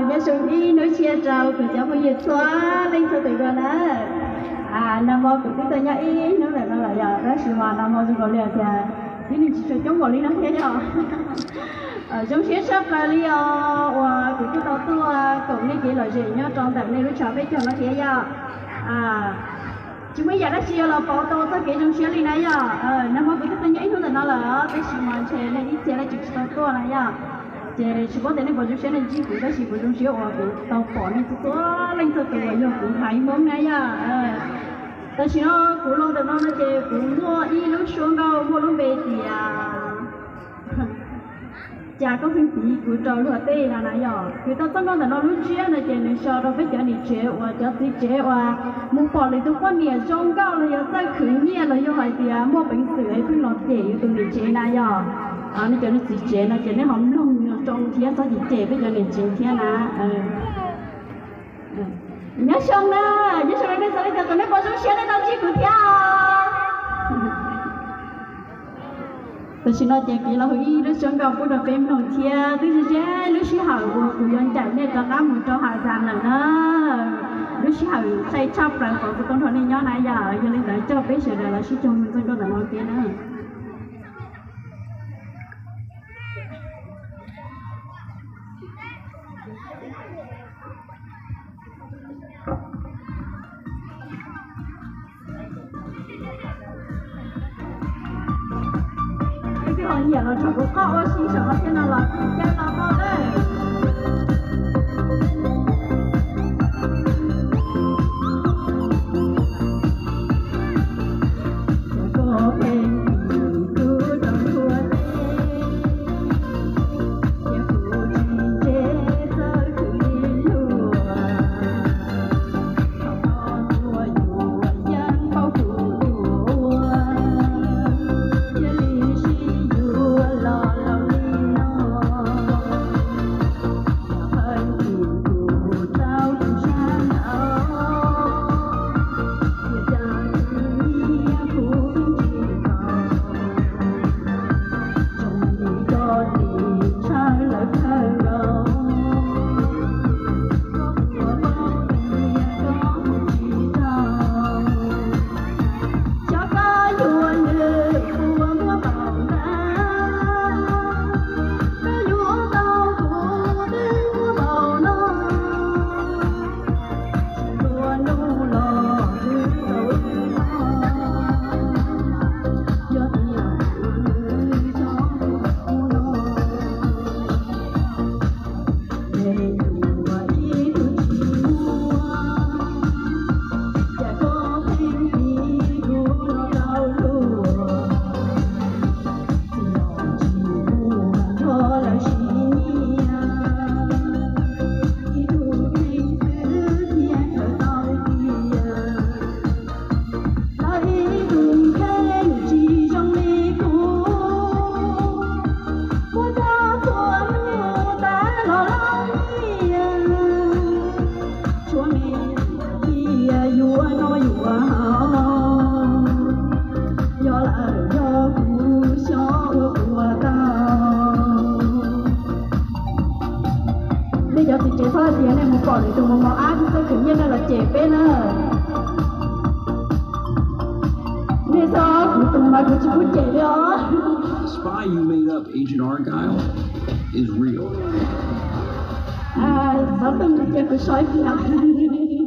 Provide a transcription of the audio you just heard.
Nyob zoo ib hnub tshiab rau kuv cov phooj ywg txhua leej txhua tus dua na. Nag hmo kuv twb tuaj nyob ib hnub ntawm no lawm yom, tab sis mas nag hmo zoo nkaus li tias tib neeg tsis tshua coob npaum li no thiab yom. Zoo siab tshaj plaws li os uas kuv twb tau tuaj koom nej kev lom zem nyob rau ntawm nej lub tshav peb caug no thiab yom. Tsis muaj ib yam dab tsi yuav los pauv tau txoj kev zoo siab li na yom. Nag hmo kuv twb tuaj nyob ib hnub ntawm no lawm tab sis mas ntshe nej ib txhia nej tseem tsis tau tuaj na yom. Ces tsis paub tias nej puas zoo siab nej ntsib kuv tab sis kuv zoo siab uas kuv tau pom nej txhua leej txhua tus uas yog kuv haiv Hmoob na yom. Tam sim no kuv los ntawm no no ces kuv muaj ib lub suab nkauj muaj lub npe tias Cas koj pheej piv kuv rau luag tej no na yom. Kuv tau txoj nkauj ntawm no lub ntsiab no ces nws so rau peb cov niam tsev uas cov txiv tsev uas mus pom lwm tus poj niam zoo nkauj los yog txawj khwv nyiaj los yog hais tias muaj peev xwm es pheej los cem yus tus niam tsev na yom. Nej cov niag txiv tsev no ces nej ho mloog zoo thiab txhob cem cem peb cov niam tsev thiab na. Nyob zoo na, nyob zoo nej txhua leej txhua tus, nej puas zoo siab nej tau ntsib kuv thiab? Tam sim no ces kuv los hu ib lub suab nkauj pub rau peb mloog thiab twb ze ze lub sij hawm uas kuv yuav ncaim nej rov qab mus rau Has Zas lawm na. Lub sij hawm sai tshaj plaws kom kuv tau nrog nej nyob na yom. Yog li ntawd coj peb sawv daws los sib koom mloog txoj nkauj ntawm no thiab na. Ib tug ho nyiam los tsuas kuv qoj ua si saum no thiab no los kuj caw los tau lawm. Nej cov txiv tsev txhob hais tias nej mus pom lwm tus mus mos ab txawj khwv nyiaj nej los cem peb na. Nej txhob kuv tus mas kuv tsis pub cem li os. The spy you made up, Agent Argyle, is real. Xov tooj cia kuv so ib pliag.